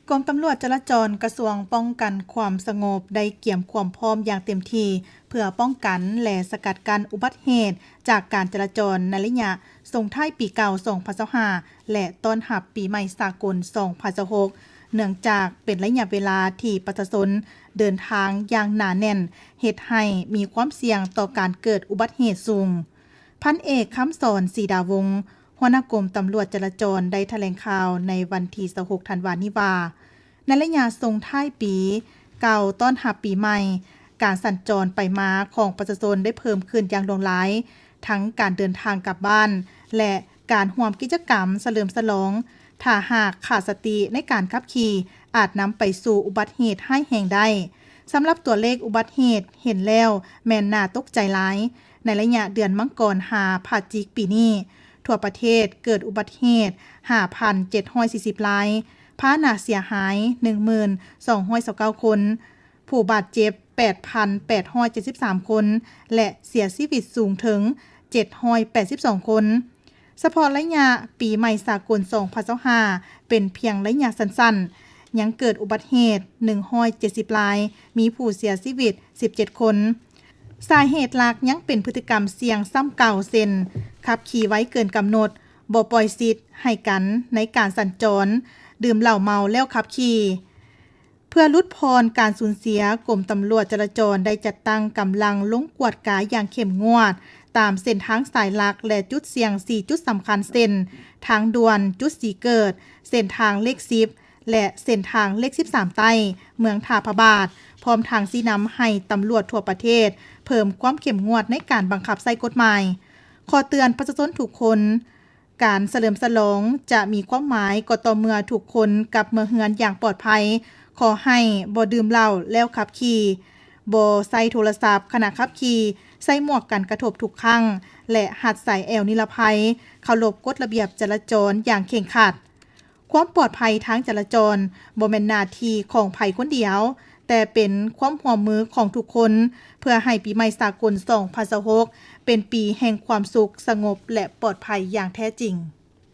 ກົມຕຳຫຼວດຈະລາຈອນ ກະຊວງປ້ອງກັນຄວາມສະຫງົບ ໄດ້ກຽມຄວາມພ້ອມຢ່າງເຕັມທີ່ ເພື່ອປ້ອງກັນ ແລະ ສະກັດກັ້ນອຸບັດເຫດຈາກການຈະລາຈອນ ໃນໄລຍະສົ່ງທ້າຍປີເກົ່າ ສອງພັນຊາວຫ້າ ແລະ ຕ້ອນຮັບປີໃໝ່ສາກົນ ສອງພັນຊາວຫົກ ເນື່ອງຈາກເປັນໄລຍະເວລາທີ່ປະຊາຊົນເດີນທາງຢ່າງໜາແໜ້ນ ເຮັດໃຫ້ມີຄວາມສ່ຽງຕໍ່ການເກີດອຸບັດເຫດສູງ. ພັນເອກ ຄຳສອນ ສີດາວົງ ຫົວໜ້າກົມຕຳຫຼວດຈະລາຈອນ ໄດ້ຖະແຫຼງຂ່າວໃນວັນທີຊາວຫົກ ທັນວານີ້ວ່າ, ໃນໄລຍະສົ່ງທ້າຍປີເກົ່າຕ້ອນຮັບປີໃໝ່, ການສັນຈອນໄປມາຂອງປະຊາຊົນໄດ້ເພີ່ມຂຶ້ນຢ່າງຫຼວງຫຼາຍ, ທັງການເດີນທາງກັບບ້ານ ແລະ ການຮ່ວມກິດຈະກຳສະເຫຼີມສະຫຼອງ. ຖ້າຫາກຂາດສະຕິໃນການຂັບຂີ່, ອາດນຳໄປສູ່ອຸບັດເຫດຮ້າຍແຮງໄດ້. ສຳລັບຕົວເລກອຸບັດເຫດເຫັນແລ້ວແມ່ນໜ້າຕົກໃຈຫຼາຍ. ໃນໄລຍະເດືອນມັງກອນຫາພະຈິກປີນີ້, ທົ່ວປະເທດເກີດອຸບັດເຫດ ຫ້າພັນເຈັດຮ້ອຍສີ່ສິບລາຍ, ພາຫະນະເສຍຫາຍ ໜຶ່ງໝື່ນສອງຮ້ອຍຊາວເກົ້າຄົນ, ຜູ້ບາດເຈັບ ແປດພັນແປດຮ້ອຍເຈັດສິບສາມຄົນ ແລະ ເສຍຊີວິດສູງເຖິງ ເຈັດຮ້ອຍແປດສິບສອງຄົນ. ສະເພາະໄລຍະປີໃໝ່ສາກົນ ສອງພັນຊາວຫ້າ ເປັນພຽງໄລຍະສັ້ນໆ, ຍັງເກີດອຸບັດເຫດ ໜຶ່ງຮ້ອຍເຈັດສິບລາຍ, ມີຜູ້ເສຍຊີວິດ ສິບເຈັດຄົນ. ສາເຫດຫຼັກຍັງເປັນພຶດຕິກຳສ່ຽງຊ້ຳເກົ່າ ເຊັ່ນ ຂັບຂີ່ໄວເກີນກຳນົດ, ບໍ່ປ່ອຍສິດໃຫ້ກັນໃນການສັນຈອນ, ດື່ມເຫຼົ້າເມົາແລ້ວຂັບຂີ່. ເພື່ອຫຼຸດຜ່ອນການສູນເສຍ, ກົມຕຳຫຼວດຈະລາຈອນໄດ້ຈັດຕັ້ງກຳລັງລົງກວດກາຢ່າງເຂັ້ມງວດ ຕາມເສັ້ນທາງສາຍຫຼັກ ແລະ ຈຸດສ່ຽງ ສີ່ຈຸດສຳຄັນ ເຊັ່ນ ທາງດ່ວນຈຸດສີເກີດ, ເສັ້ນທາງເລກສິບ ແລະ ເສັ້ນທາງເລກສິບສາມໃຕ້ ເມືອງທ່າພະບາດ, ພ້ອມທັງຊີ້ນຳໃຫ້ຕຳຫຼວດທົ່ວປະເທດເພີ່ມຄວາມເຂັ້ມງວດໃນການບັງຄັບໃຊ້ກົດໝາຍ. ຂໍເຕືອນປະຊາຊົນທຸກຄົນ, ການສະເຫຼີມສະຫຼອງຈະມີຄວາມໝາຍກໍຕໍ່ເມື່ອທຸກຄົນກັບເມືອເຮືອນຢ່າງປອດໄພ. ຂໍໃຫ້ບໍ່ດື່ມເຫຼົ້າແລ້ວຂັບຂີ່, ບໍ່ໃຊ້ໂທລະສັບຂະນະຂັບຂີ່, ໃສ່ໝວກກັນກະທົບທຸກຄັ້ງ ແລະ ຮັດສາຍແອວນິລະໄພ, ເຄົາລົບກົດລະບຽບຈະລາຈອນຢ່າງເຄັ່ງຄັດ. ຄວາມປອດໄພທາງຈະລາຈອນບໍ່ແມ່ນໜ້າທີ່ຂອງໃຜຄົນດຽວ, ແຕ່ເປັນຄວາມຮ່ວມມືຂອງທຸກຄົນ ເພື່ອໃຫ້ປີໃໝ່ສາກົນ ສອງພັນຊາວຫົກ ເປັນປີແຫ່ງຄວາມສຸກ, ສະຫງົບ ແລະ ປອດໄພຢ່າງແທ້ຈິງ.